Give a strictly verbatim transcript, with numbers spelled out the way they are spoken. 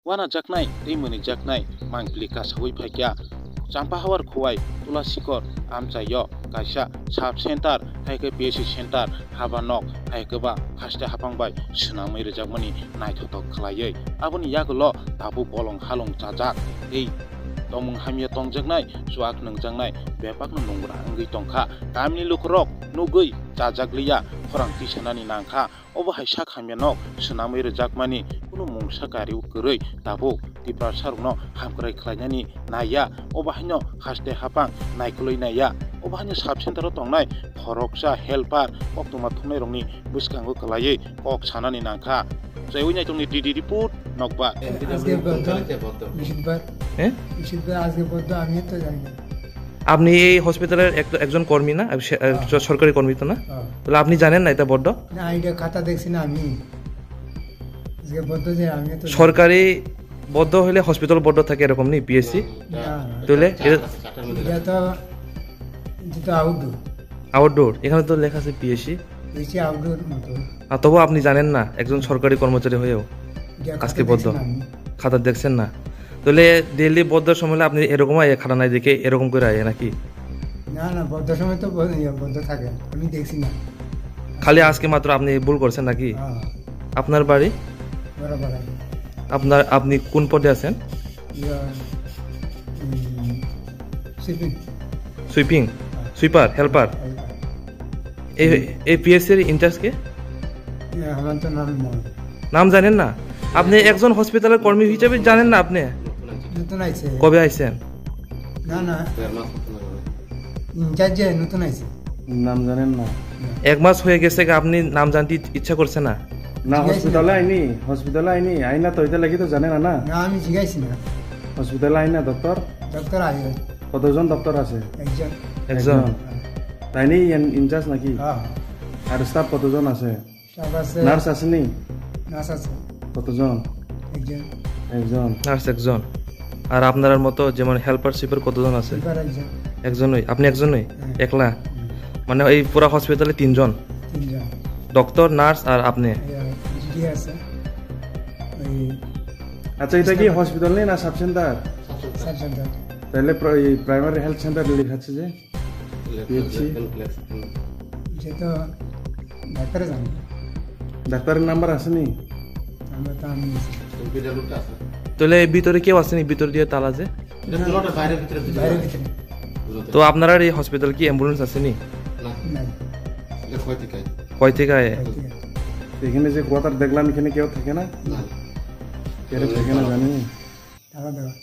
Wanajaknai tei mwnijaknai mangpili kasaui phaikha. Champahawar Khowai Tulasikor amchaio kaisa sub center hai khe P S C center haba nok hai khe ba haste haphang bai swnamwi rwjakmani naithothok khlaiwi. Aboni yagulo tabuk bolong halong chajak tei tongmung hamya tongjaknai, chuak nwngjaknai bebakno nungra wngwi tongkha. Kamini lukurok nugwi chajakliya, khorang tisanani nangkha. Obo hai sak hamya nok swnamwi rwjakmani kunu mungsa kariui kwrwi tabuk Tiprasarokno hamkrai khlainani naiya. Obo haino haste haphang naikolwi naiya. Obo haino sub center o tongnai khoroksa helper koktwma thumnairokni bwskango kwlaiwi kok sanani nangkha. Chaiwi naitongni D D report, Nokbar. আজকে বন্ধ, বৃহস্পতিবার। হ্যাঁ? বৃহস্পতিবার আজকে বন্ধ, আমি তো জানি না। আপনি এই হসপিটালের এক-, একজন কর্মী না? আহ, সে-, আহ, হ্যাঁ। স-, সরকারি কর্মী তো না? হ্যাঁ। তাহলে আপনি জানেন না এটা বন্ধ? না, এটা খাতা দেখছি না আমি। আজকে বন্ধ যে আমি তো জানি না। সরকারি বন্ধ হলে হসপিটাল বন্ধ থাকে এরকম নেই, P S C? না, না। তাহলে এটা এটা তো, এটা তো আউটডোর। আউটডোর? এখানে তো লেখা আছে P S C। P S C outdoor মতো। আর তবু আপনি জানেন না, একজন সরকারি কর্মচারী হয়েও এটা আজকে খাতা বন্ধ। দেখছি না আমি। খাতা দেখছেন না? তাহলে ডেইলি বন্ধর সময় হলে আপনি এরকম আইয়ে খাতা নাই দেখে এরকম করে আইয়ে নাকি? না, না, বন্ধর সময় তো বন্ধ, ইয়ে, বন্ধ থাকে, আমি দেখছি না। খালি আজকে মাত্র আপনি ভুল করছেন নাকি? হ্যাঁ। আপনার বাড়ি? বড় বাড়ি। আপনার, আপনি কোন পদে আছেন? ইয়ে, উম, সুইপিং। সুইপিং? হ্যাঁ। Sweeper, helper? হেল্পার। এই, এই P S C র ইনচার্জ কে? এ, আমার তো নাম মনে নেই। নাম জানেন না? আপনি একজন হসপিটালের কর্মী হিসেবে জানেন না আপনি? নতুন আইছে। কবে আইছেন? না, না। ইনচার্জ যে নতুন আইছে। নাম জানেন না? না। এক মাস হয়ে গেছে গা, আপনি নাম জানতে ইচ্ছা করছে না? না, জিজ্ঞাসা হসপিটালে না। আইনি, হসপিটালে আইনি, আইনা তো এটা লাগি তো জানে না, না? না, আমি জিজ্ঞাসি না। হসপিটালে আইনা ডক্টর? ডক্টর আইন। কতজন ডক্টর আছে? একজন। একজন। একজন। তাইনি ইন-, ইনচার্জ নাকি? হ্যাঁ। আর স্টাফ কতজন আছে? স্টাফ আছে। নার্স আছে নি? নার্স আছে। কতজন? একজন। একজন। নার্স একজন। আর আপনার মতো যেমন হেল্পার সুইপার কতজন আছে? সুইপার একজন। একজনই? আপনি একজনই? হ্যাঁ। একলা? হুম। মানে এই পুরা হসপিটালে তিনজন? তিনজন। ডক্টর, নার্স আর আপনি? এই, আর জিডি আছে। ওই আচ্ছা, এটা কি স্টাফ হসপিটাল নেই না সাব সেন্টার? Sub centre. তাহলে প্রা-, এই প্রাইমারি হেলথ সেন্টার লেখা আছে যে? লেখা আছে, পিএইচসি? লেখা আছে। এটা তো ডাক্তারে জানে। ডাক্তারের নাম্বার আছে নি? আমরা তো আমি কম্পিউটার লোকটা আছে। তাহলে ভিতরে কেউ আছে নি? ভিতর দিয়ে তালা যে? এটা পুরোটা বাইরে ভিতরে ভিতরে বাইরে আছে। ভিতরে। পুরোটা। তো আপনার এই হসপিটাল কি অ্যাম্বুলেন্স আছে নি? না। নাই। এটা খোয়াই থেকে আয়। খোয়াই থেকে আয়? খোয়াই থেকে। এখানে যে কোয়ার্টার দেখলাম, এখানে কেউ থাকে না? না। কেউ থাকে না জানি? তালা দেওয়া।